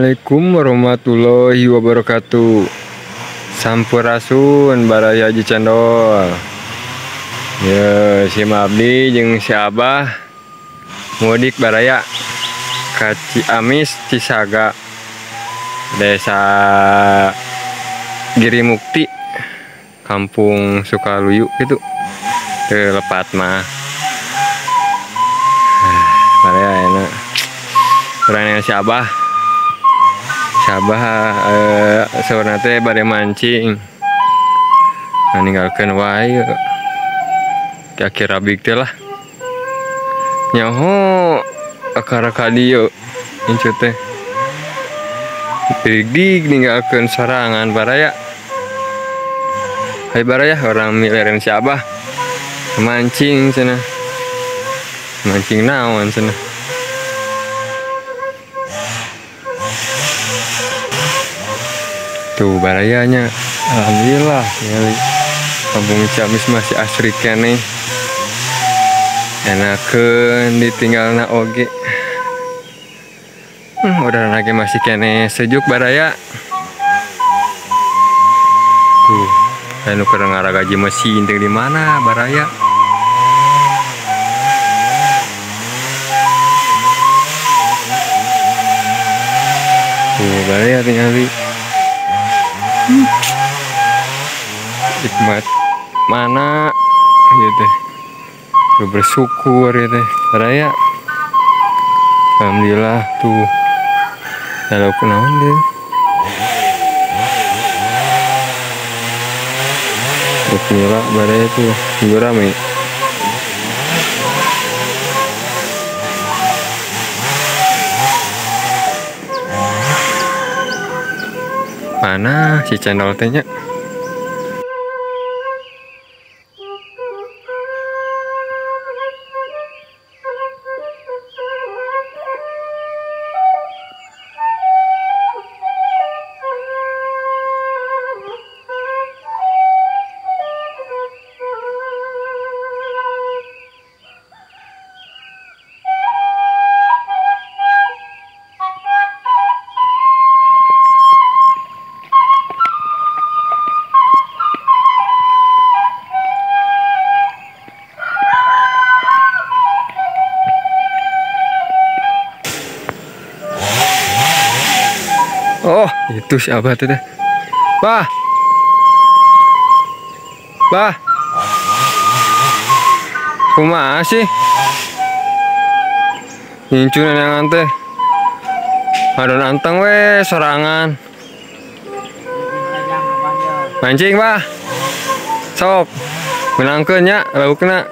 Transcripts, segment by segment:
Assalamualaikum warahmatullahi wabarakatuh. Sampurasun baraya Haji Cendol. Ya, si Mabdi jeung si Abah mudik baraya ka Ciamis Cisaga, Desa Girimukti, Kampung Sukaluyu gitu. Teu lepat mah. Baraya enak. Urang si Abah. Si Abah saurna teh bade mancing. Nah, ninggalkeun wae ki rabik teh lah. Nyaho akara ka dieu incu teh. Dig ninggalkeun sorangan baraya. Hai baraya orang mileren si Abah. Mancing cenah. Mancing naon cenah. Tuh barayanya, alhamdulillah ningali kampung Ciamis masih asri keneh. Enakeun ditinggalna oge. Udara lagi masih keneh sejuk baraya. Tuh, anu keur ngaragaji mesin teh di mana baraya? Tuh baraya tinggali. Nikmat mana gitu, lu bersyukur gitu baraya. Alhamdulillah tuh kalau kenaon deh Bismillah baraya tuh rame. Mana si channel tehnya? Oh, itu siapa tuh deh? Bah. Bah. Kumaha sih? Ngincunan yang teh. Adon anteng we sorangan. Mancing, Bah. Sok. Menangkeun nya laukna.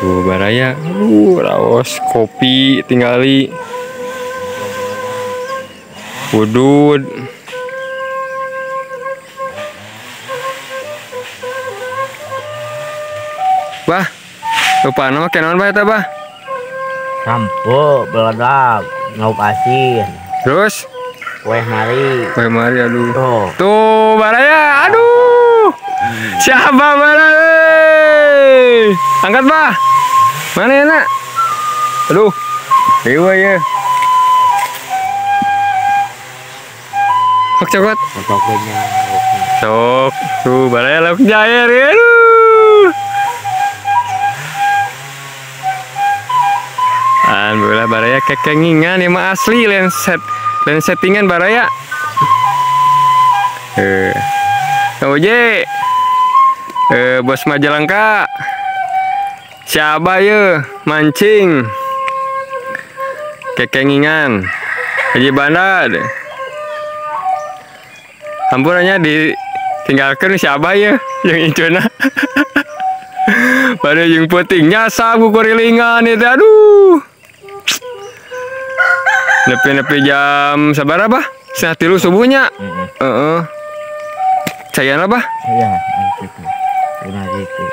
Tuh baraya, raos kopi tinggali, udud, bah, lupa nama kenaon bah eta bah? Sampo beledak, lauk asin. Terus? Weh mari. Weh mari aduh. Tuh, tuh baraya, aduh. Siapa baraya? Angkat bah. Mana ya nak? Aduh, dewa ya. Hok cokot. Sok, tuh baraya lauk jair. Aduh. Alhamdulillah baraya kekengingan ya mah asli lenset, lensettingan baraya. Oje, bos Majalengka. Siapa ye mancing kekengingan Haji Bandar hampurannya ditinggalkan siapa ye yang incuna pada yang penting nyasa kukurilingan itu aduh nepi-nepi jam sabar apa 2:30 subuhnya. Cayan apa? Iya, gitu. Gitu.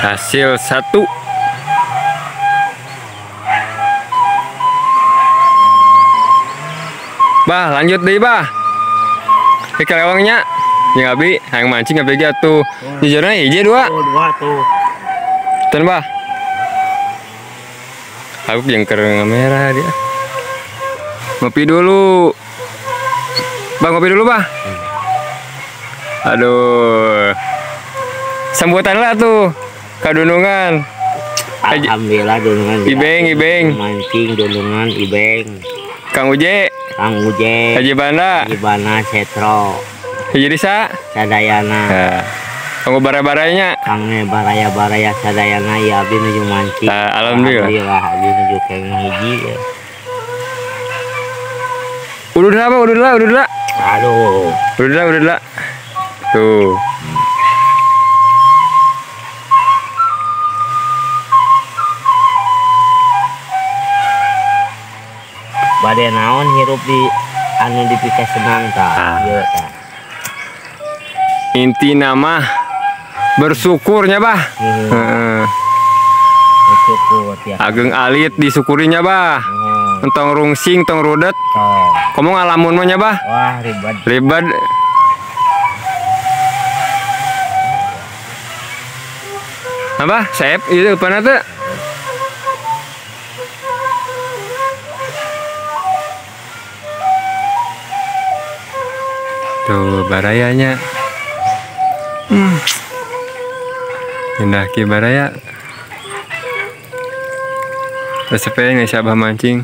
Hasil 1. Bah, lanjut deh, bah. Ke kelewangnya. Ya abi, hayang mancing abi ge atuh. Jujurna hiji dua. Oh, dua tuh. Ten, bah. Aku yang merah dia. Ngopi dulu. Bang, ngopi dulu, bah. Aduh. Sambutan lah tuh. Kadunungan. Alhamdulillah dunungan. Ibeng, ibeng. Mancing dunungan ibeng. Kang Uje. Kang Uje. Haji Banda. Haji Banda Setro. Haji Risa. Sadayana. Nah. Kang bara-baranya. Kang baraya-baraya sadayana ya abdi nuju mancing. Nah, alhamdulillah. Alhamdulillah abdi nuju keng hiji. Udah apa? Udah lah. Aduh. Udah lah. Tuh. Bade naon hirup di anu dipika senang ta. Ieu ta. Inti nama bersyukurnya, bah. Heeh. Bersyukur ya. Ageng alit disyukurinya, bah. Entong rungsing, tong rudet. Kamu ngalamun mah nya, bah? Wah, ribet. Ribet. Apa? Sep itu pana teh? Tuh barayanya. Indah ki baraya. Resepnya nggak siapa mancing.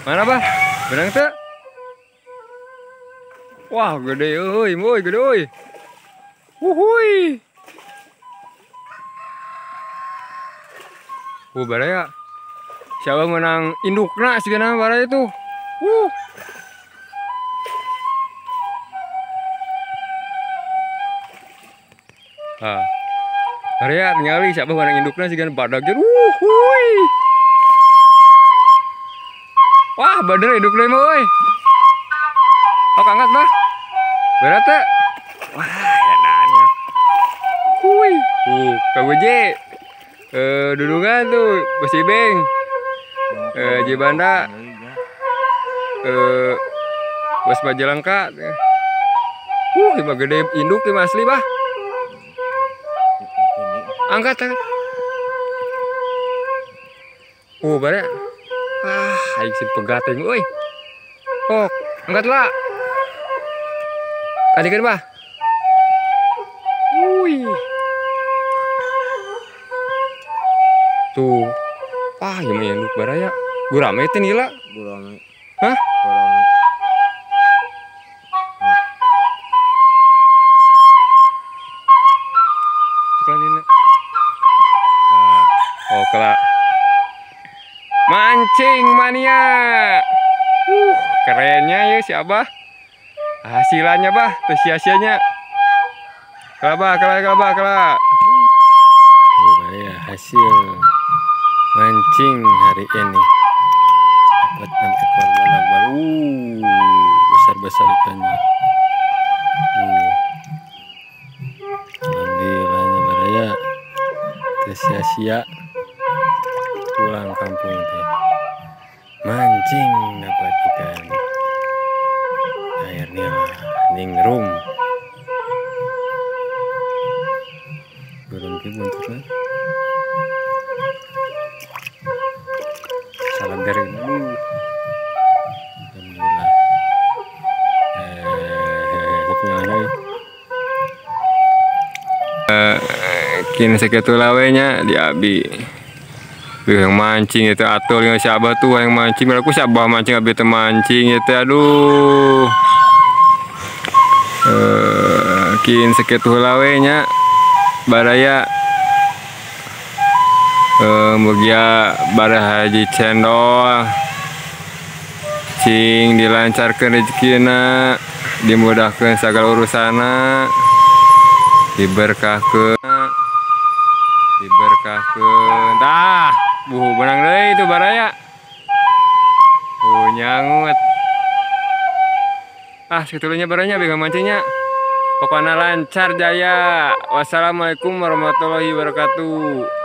Mana, bah? Benang tuh? Wah, gede euy, moy gede euy. Wuhui. Baraya. Siapa menang indukna sigana baraya itu. Ah. Baraya ningali siapa menang indukna sigana badag. Wuhui. Wah, bener indukna mah euy. Sok angkat, bah. Berat teh. Wah, edan. Hui. Kang Uje. Dudungan tuh, Bos Ibeng. Jibanda. Bos Majalengka. Ieu gede induk ieu asli, bah. Angkat, angkat. Bare. Ah, aing sin pegating euy. Oh, angkat lah. Kadikeun, bah. Wih. Tuh. Wah, ieu mah induk baraya. Gurame teh nila. Gurame. Hah? Gurame. Cekelan. Nah, oh kelak. Mancing mania. Kerennya ya si Abah. Hasilannya, bah, tuh sia-sianya. Kelak, bah, kelak, kelak, bah, kelak. Ya, hasil mancing hari ini. Dapat 6 ekor badak baru. Besar-besar ikannya. Alhamdulillahnya baraya. Teu sia-sia pulang kampung teh. Mancing dapat ikan. Airnya ningrum. Burung ki buntutna. Salagar ini. Alhamdulillah. Tapi mana ya? Kini sakitu lawe nya di abi. Yang mancing itu atul yang siapa tuh yang mancing, aku siapa mancing abi teu mancing itu aduh. Kin sakitu lawe nya baraya. Mugia bara haji cendol cing dilancarkan rezekina, dimudahkan segala urusana, diberkahkeun, diberkahkeun. Tah, buhu benang deui itu baraya. Nyangut. Ah, sakitu nya baraya nya, bega mancingnya. Pokoknya lancar jaya. Wassalamualaikum warahmatullahi wabarakatuh.